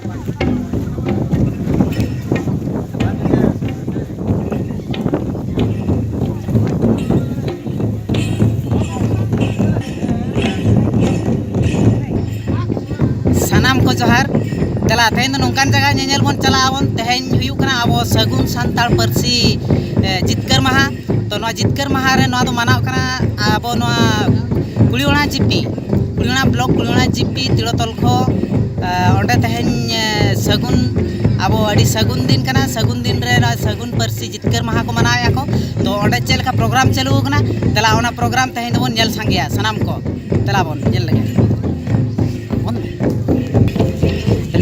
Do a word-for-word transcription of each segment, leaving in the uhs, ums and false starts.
ᱥᱟᱱᱟᱢ ᱠᱚ ᱡᱚᱦᱟᱨ᱾ ᱫᱮᱞᱟ, ᱛᱮᱦᱮᱧ ᱫᱚ ᱱᱚᱝᱠᱟᱱ ᱡᱟᱭᱜᱟ ᱧᱮᱧᱮᱞ ᱵᱚᱱ ᱪᱟᱞᱟᱜ ᱟᱵᱚᱱ᱾ ᱛᱮᱦᱮᱧ ᱦᱩᱭᱩᱜ ᱠᱟᱱᱟ ᱟᱵᱚ ᱥᱟᱹᱜᱩᱱ ᱥᱟᱱᱛᱟᱲ ᱯᱟᱹᱨᱥᱤ, ᱮ, ᱡᱤᱛᱠᱟᱹᱨ ᱢᱟᱦᱟ᱾ ᱛᱚ, ᱱᱚᱣᱟ ᱡᱤᱛᱠᱟᱹᱨ ᱢᱟᱦᱟ ᱨᱮ ᱱᱚᱣᱟ ᱫᱚ ᱢᱟᱱᱟᱣ ᱠᱟᱱᱟ ᱟᱵᱚ ᱱᱚᱣᱟ ᱠᱩᱲᱤᱭᱚᱲᱟ ᱡᱤᱯᱤ, ᱠᱩᱲᱤᱭᱚᱲᱟ ᱵᱞᱚᱠ, ᱠᱩᱲᱤᱭᱚᱲᱟ ᱡᱤᱯᱤ, ᱛᱤᱲᱚᱛᱚᱞᱠᱷᱚ᱾ ᱮ, ᱚᱸᱰᱮ ᱛᱮᱦᱮᱧ, ᱮ, ᱥᱟᱹᱜᱩᱱ, ᱟᱵᱚ ᱟᱹᱰᱤ ᱥᱟᱹᱜᱩᱱ ᱫᱤᱱ ᱠᱟᱱᱟ᱾ ᱥᱟᱹᱜᱩᱱ ᱫᱤᱱ ᱨᱮ ᱱᱚᱣᱟ ᱥᱟᱹᱜᱩᱱ ᱯᱟᱹᱨᱥᱤ ᱡᱤᱛᱠᱟᱹᱨ ᱢᱟᱦᱟ ᱠᱚ ᱢᱟᱱᱟᱣᱮᱫᱼᱟ ᱠᱚ᱾ ᱛᱚ, ᱚᱸᱰᱮ ᱪᱮᱫ ᱞᱮᱠᱟ ᱯᱨᱳᱜᱨᱟᱢ ᱪᱟᱹᱞᱩ ᱟᱠᱟᱱᱟ, ᱫᱮᱞᱟ, ᱚᱱᱟ ᱯᱨᱳᱜᱨᱟᱢ ᱛᱮᱦᱮᱧ ᱫᱚᱵᱚᱱ ᱧᱮᱞ ᱥᱟᱸᱜᱮᱭᱟ ᱥᱟᱱᱟᱢ ᱠᱚ᱾ ᱫᱮᱞᱟ ᱵᱚᱱ ᱧᱮᱞ ᱞᱮᱜᱮ᱾ ᱵᱚᱱ᱾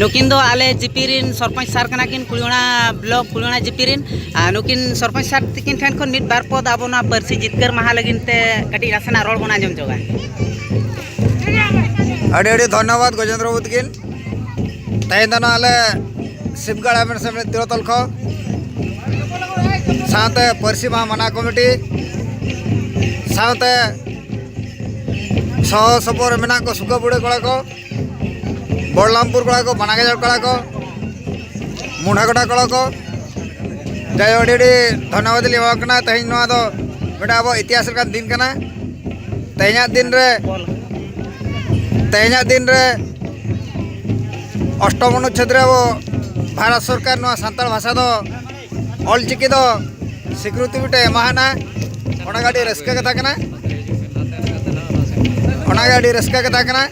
ᱱᱩᱠᱤᱱ ᱫᱚ ᱟᱞᱮ ᱡᱤᱯᱤ ᱨᱤᱱ ᱥᱚᱨᱯᱚᱧᱪ ᱥᱟᱨ ᱠᱟᱱᱟ ᱠᱤᱱ, ᱠᱩᱲᱤᱭᱚᱲᱟ ᱵᱞᱚᱠ, ᱠᱩᱲᱤᱭᱚᱲᱟ ᱡᱤᱯᱤ ᱨᱤᱱ᱾ ᱟᱨ ᱱᱩᱠᱤᱱ ᱥᱚᱨᱯᱚᱧᱪ ᱥᱟᱨ ᱛᱤᱠᱤᱱ ᱴᱷᱮᱱ ᱠᱷᱚᱱ ᱢᱤᱫ ᱵᱟᱨ ᱯᱚᱫ ᱟᱵᱚ ᱱᱚᱣᱟ ᱯᱟᱹᱨᱥᱤ ᱡᱤᱛᱠᱟᱹᱨ ᱢᱟᱦᱟ ᱞᱟᱹᱜᱤᱫ ᱛᱮ ᱠᱟᱹᱴᱤᱡ ᱱᱟᱥᱮᱱᱟᱜ ᱨᱚᱲ ᱵᱚᱱ ᱟᱸᱡᱚᱢ ᱧᱚᱜᱟ᱾ ᱟᱹᱰᱤ ᱟᱹᱰᱤ ᱫᱷᱚᱱᱱᱚᱵᱟᱫ ᱜᱚᱡᱮᱱᱫᱨᱚ ᱵᱟᱹᱵᱩ ᱛᱤᱠᱤᱱ᱾ ᱛᱮᱦᱮᱧ ᱫᱚ ᱱᱚᱣᱟ ᱟᱞᱮ ᱥᱤᱵᱽᱜᱟᱲ ᱮᱢᱮᱱ ᱥᱮᱢᱮᱫ ᱛᱤᱨᱚᱛᱚᱞ ᱠᱷᱚᱱ ᱥᱟᱶᱛᱮ ᱯᱟᱹᱨᱥᱤ ᱢᱟᱦᱟ ᱢᱟᱱᱟ ᱠᱚᱢᱤᱴᱤ ᱥᱟᱶᱛᱮ ᱥᱚᱦᱚ ᱥᱚᱯᱚᱨ ᱨᱮ ᱢᱮᱱᱟᱜ ᱠᱚ ᱥᱩᱠᱟᱹᱵᱩᱲᱟᱹ ᱠᱚᱲᱟ ᱠᱚ, ᱵᱚᱲᱞᱟᱢᱯᱩᱨ ᱠᱚᱲᱟ ᱠᱚ, ᱵᱟᱱᱟᱜᱟᱡᱟᱲ ᱠᱚᱲᱟ ᱠᱚ, ᱢᱩᱸᱰᱷᱟᱜᱚᱰᱟ ᱠᱚᱲᱟ ᱠᱚ, ᱡᱟᱭᱦᱳᱠ, ᱟᱹᱰᱤ ᱟᱹᱰᱤ ᱫᱷᱚᱱᱱᱚᱵᱟᱫᱽ ᱞᱤᱧ ᱮᱢᱟ ᱠᱚ ᱠᱟᱱᱟ᱾ ᱛᱮᱦᱮᱧ ᱱᱚᱣᱟ ᱫᱚ ᱢᱤᱫᱴᱟᱝ ᱟᱵᱚ ᱤᱛᱤᱦᱟᱥ ᱞᱮᱠᱟᱱ ᱫᱤᱱ ᱠᱟᱱᱟ᱾ ᱛᱮᱦᱮᱧᱟᱜ ᱫᱤᱱ ᱨᱮ, ᱛᱮᱦᱮᱧᱟᱜ ᱫᱤᱱ ᱨᱮ ᱚᱥᱴᱚᱢ ᱚᱱᱩᱪᱪᱷᱮᱫ ᱨᱮ ᱟᱵᱚ ᱵᱷᱟᱨᱚᱛ ᱥᱚᱨᱠᱟᱨ ᱱᱚᱣᱟ ᱥᱟᱱᱛᱟᱲ ᱵᱷᱟᱥᱟ ᱫᱚ, ᱚᱞ ᱪᱤᱠᱤ ᱫᱚ ᱥᱤᱠᱨᱤᱛᱤ ᱢᱤᱫᱴᱮᱱ ᱮᱢᱟᱦᱟᱱᱟ᱾ ᱚᱱᱟ ᱜᱮ ᱟᱹᱰᱤ ᱨᱟᱹᱥᱠᱟᱹ ᱠᱟᱛᱷᱟ ᱠᱟᱱᱟ᱾ ᱚᱱᱟ ᱜᱮ ᱟᱹᱰᱤ ᱨᱟᱹᱥᱠᱟᱹ ᱠᱟᱛᱷᱟ ᱠᱟᱱᱟ᱾